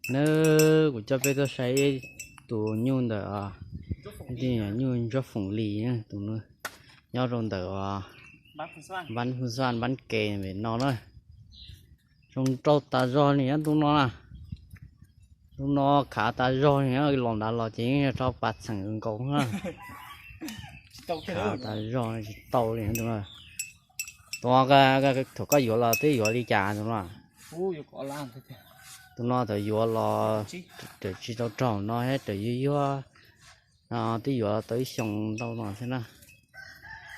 Nawb, kuv coj peb tuaj saib tus nyuj ntawm, nyuj ntsuab foom lis, tus nyob rau ntawm Npab Phu Xaj Npab Ke pem no na. Zoo nraug tas zog li tus no na. Tus no khav tas zog li, los nrad los ces yeej yog rau pas txheem nkaus na. Khav tas zog tsis tau li tus no. Tus no thaum koj yuav los twb yuav li cas tus no? Tus no thaum yuav los raws tsis tau raug no thiab, raws yuag yuag no twb yuav tau ib xyoo ntau no thiab na.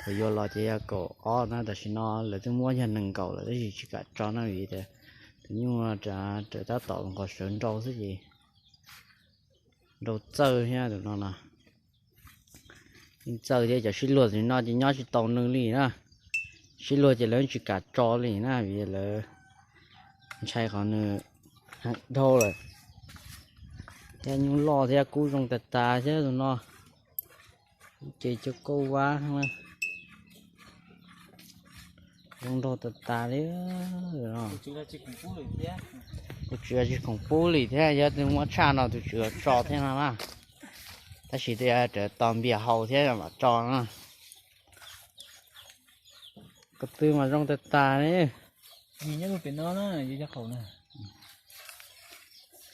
Thaum yuav los ces yog kaum ob na, tam sim no lawv twb muab yog nees nkaum lawm tab sis tsis kam tso na vim tias tus nyuj raws tab tom nqos sawv nrau xwb ces nrau txawj thiab tus no na. Yeej txawj thiab, cov sib luag tam sim no ces nyob tsis tau nws li na. Sib luag ces lawv tsis kam tso li na vim lawv ntshai qhov nws heev dhau lawm. Thiab nyuj loj thiab kub zoo tas tas thiab tus no. Ces cov kauj vab zoo nraug tas tas li. Tus tswv tsis khoom pub li thiab, yog tus muaj tshaj no tus tswv tso thiab no na. Tab sis twb yog raws tos npias haus thiab mam tso na. Ko tw mas zoo tas tas li. Nyob pem no na, yog cov qaum na.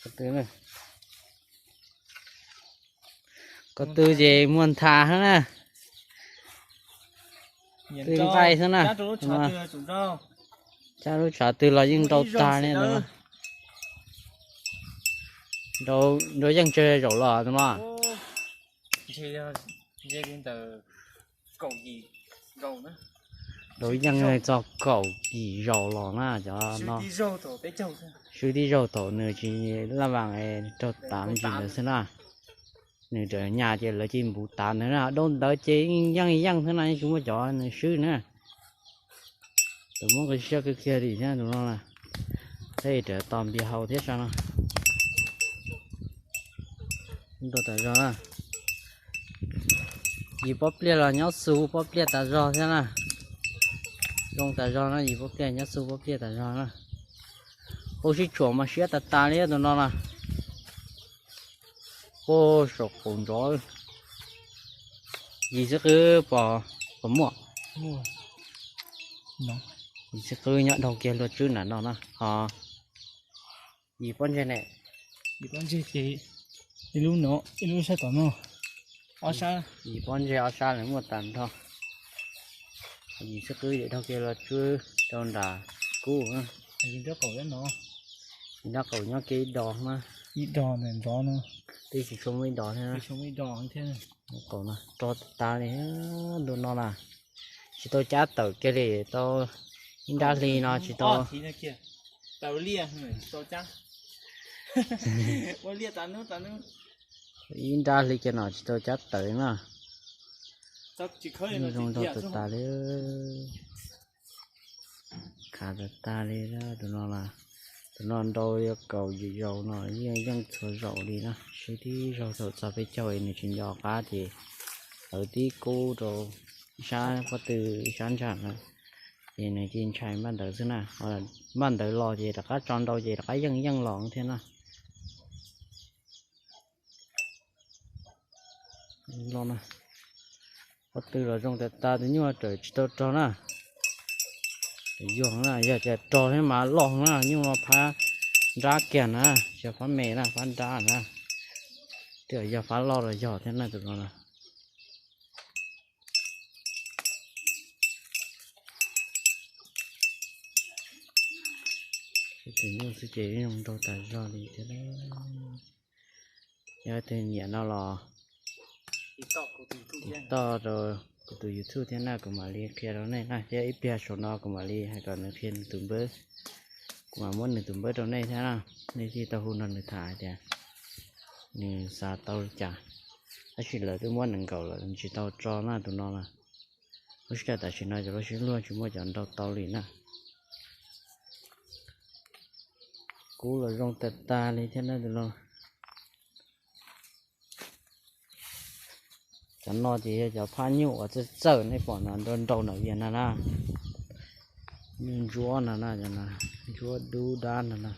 Ko tw, ko tw ces muag nthav xwb na. Tw nqaij xwb na. Cab lub tshav twg los yeej nrau tag li. Nrau yeej tsawg zaum los tus no? Nrau yeej txog kaum yim zaus los na cov no. Swb tib zaug thaum nws tsis laj vas raug tav me ntsis ntawd xwb na. Nws raws nyas ces lawv cia li npuv tav ntawd na, dau ntawd ces yeej yeej xwb na, yeej tsis muaj cov nws swb na. Tus muab nqi siab kawg kiag li thiab tus no na. Thiab raws tos npias haus thiab sas no. Nrau tas zog na. Yim pob pliaj los nyob xu pob pliaj tas zog thiab na. Zoo tas zog na, yim pob pliaj nyob xu pob pliaj tas zog na. Ua sib tshuam mas siab tas tas li tus no na. Ua saum qaum nrov. Yim xib qwb pom, pom muaj. Yim xib qwb nyob dhau kiag luag tswb nram no na ho. Yim pob ntseg ne. Yim pob ntseg ces ib lub no, ib lub sab tom no. Ob sab. Yim pob ntseg ob sab lawm muaj tas nrho. Yim xib qwb dhau kiag luag tswb rau nram kub. Yim nraub qaum nyob kiag ib do na. Ib do ntawm nrov no. Twb tsis tshua muaj ib do thiab. Qaum no rog tas tas li. Ntu no na tsis tau cab tawm kiag li, tau ib nrab hli no tsis tau. Ib nrab hli kiag no tsis tau cab tawm na. Zoo nraug tas tas li. Khav tas tas li tus no na. Tus no nrau yuav kaum yim zaus no, yeej yeej txhua zaus li na. Swb tib zaug thaum txog peb caug nws tsis nco qab ces lawv tib kub rau sab pob tw sab ntsag na, ces nws cia li ntshai npaj ntawd xwb na. Npaj ntawd los ces rov qab tso nrau ces rov qab yeej yeej los thiab na. Pob tw los zoo tas tas, tus nyuj raws tsis tau rog na. Yog na, yog tias rog thiab mas loj na, nyuj no phab nrab kiag na, yog phab me na, phab nrab na. Twb yog phab loj los yog thiab na tus no na. Tus nyuj xwb ces zoo nraug tas zog li thiab. Yog tus nyiam no los toj rau kuv tus YouTube thiab na, kuv mam li qhia rau nej na, thiab ib pliag saum no kuv mam li hais kom nws qhia nws tus npawb. Kuv mam muab nws tus npawb rau nej thiab na, nej thiaj tau hu nrog nws tham hais tias nws xav tau li cas. Tab sis lawv twb muab nees nkaum lawm, nws tsis tau tso na tus no na. Lub sij hawm tam sim no cov lub sib luag tsis muaj cov nrau tau li na. Kub los zoo tas tas li thiab na tus no. Cov no ces yog cov phab nyuj uas txawj txawj nej pom no nrau nrau ntawm vias no na. Nyuj ntsuab no na, ntsuab dub dab no na.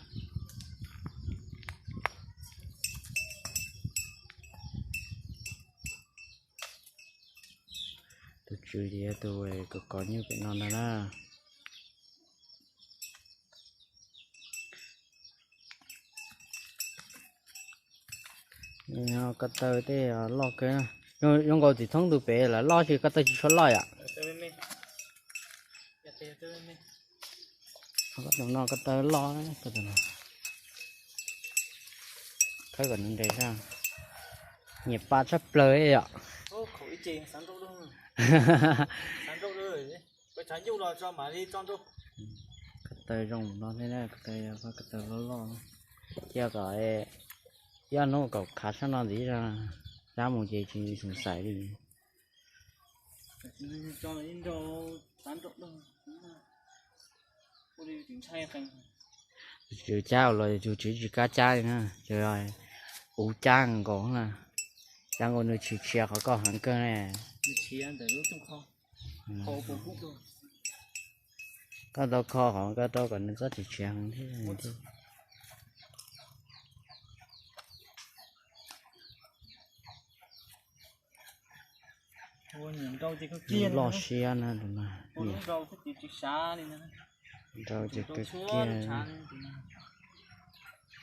Tswv ces yog tus kov kov nyuj pem no ntag na. Ko taw tej loj kawg. Zoo nkaus txiv thoob tus pem lawv loj tsis, ko taw tsis tshua loj yom. Ko taw no ko taw loj, ko taw no. Khawb kom nws nres sab. Nyiam pa tshaj plaws yom. Ko taw zoo no thiab na, ko taw, ko taw loj loj. Cia kom ib ob hnub kom khav sab no ntxiv, cab mus ces tsis xav xaiv li. Tus tswv cab los tus tswv tsis kam cab li na, tus uv cab nkaus na, cab nkaus nws tsis tshiav qhov koj heev kawg ne. Koj tau kho qhov koj rau kom nws txhob tsis tshiav heev thiab. Loj siab na tus no. Nrau ces kawg kiag.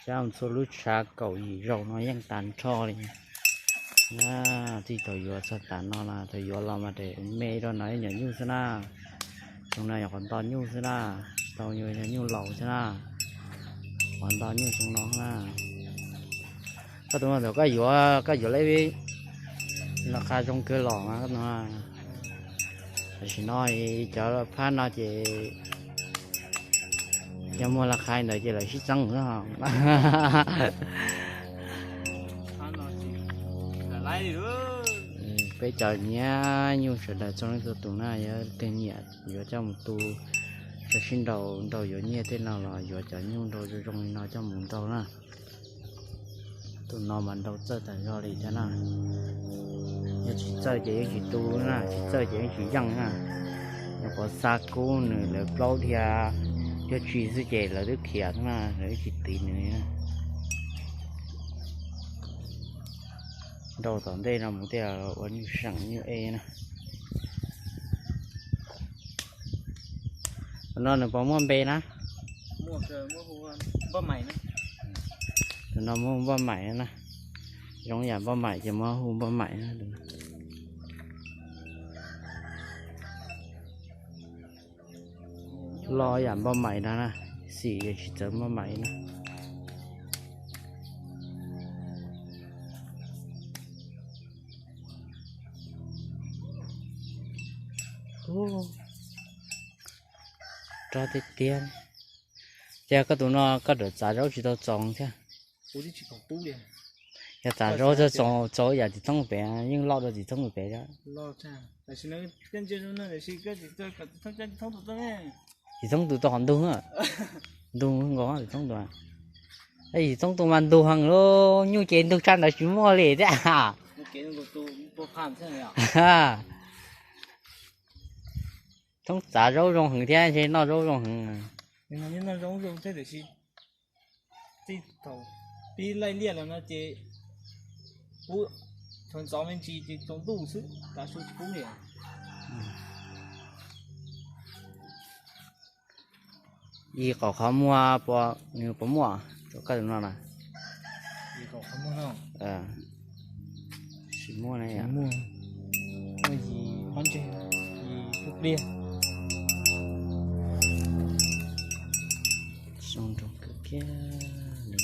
Xyab txhua lub tshav kaum yim zaus no yeej tag nrho li. Txij thaum yuav txog tas no na, thaum yuav los mas tes me rau no ib nyuag nyuj xwb na. Xyoo no yog qhov nto nyuj xwb na, tau yog nyuj laus xwb na, qhov nto nyuj xyoo no na. Koj tus no thaum koj yuav, koj yuav lawm, laj qha zoo kawg los mas koj tus no. Tam sim no cov phab no ces yog muaj laj qha ntawd ces lawv sib txeeb xwb os. Peb cov nyiam nyuj sawv daws txhua leej txhua tus na, yog leej twg nyiam yuav coj mus tu, coj sib nrau nrau yuav nyiaj tej no los yuav cov nyuj nrau zoo zoo li no coj mus nrau na. Tus no mas nrau txawj tas zog li thiab na. Yog tsis txawj ces yeej tsis tu na, tsis txawj ces yeej tsis yeej na. Nws quav xa kub nws lawv plaub dhia, yog tsis xwb ces lawv twb khiav na, lawv twb tsis tiv nws. Nrau tom ntej no mus tej ua nyuj seem nyuj ej na. Tus no nws puas muaj npe na? Tus no muaj npoj maim na. Zoo yam npoj maim ces muab hu npoj maim na. Loj yam npoj maim no na, xim ces tsis txawv npoj maim na. Rog tiag tiag. Ces koj tus no koj rawm txav zaub tsis tau txoos thiab. Yog txav zaub txog txoos, txoos yam txiv thoob pem yeej loj dua txiv thoob pem. Txiv thoob tus tau qhov ntug, ntug nkaus txiv thoob tus. Txiv thoob tus mas ntug heev lauj, nyuj ces ntug tshaj ntawd tsis muaj li thiab. Thoob txav zaub zoo heev thiab ntshe noj zaub zoo heev. Txij thaum pib laij liaj los no ces pub, thaum ntxov me ntsis ces tsaus ntuj xwb, tav su tsis pub li. Yim qaum qhov muag puas, nws puas muaj rau koj tus no na? Tsis muaj na. Zoo nraug kawg kiag li.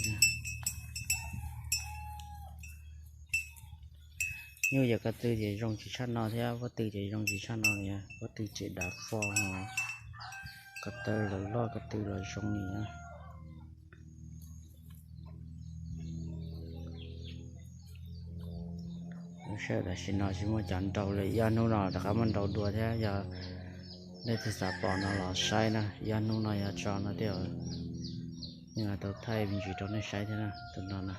Nyuj yog ko tw ces zoo tsis tshaj no thiab, pob tw ces zoo tsis tshaj no li, pob tw ces dav fo, ko taw los loj ko tw los zoo li. Lub sij hawm tam sim no tsis muaj cov nrau li, ib ob hnub no rov qab muab nrau dua thiab, yog leej twg xav pom no los saib na, ib ob hnub no yog tso no thiab, yeej tau thaij me ntsis rau nej saib thiab na, tus no na.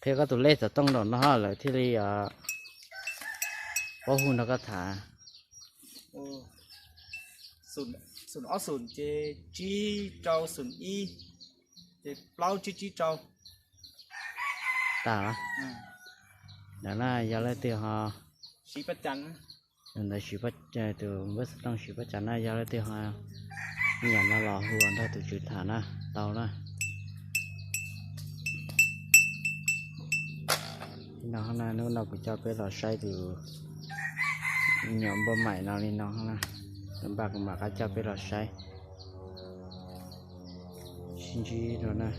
Qhia koj tus lej xov tooj nraum no lawm thiaj li paub hu nrog koj tham. Xoom ob xoom ces tsib rau xoom ib, ces plaub tsib tsib rau. Tag lawm. Ntawd na yog leej twg ho, ntawd tus npawb xov tooj siv paj cav na, yog leej twg ho nyiam no los hu nrog tus tswv tham na, tau na. Li no na, hnub no kuv coj peb los saib tus nyuam npauj maim no li no na, npaj kuv mam rov qab coj peb los saib, sib ntsib dua na.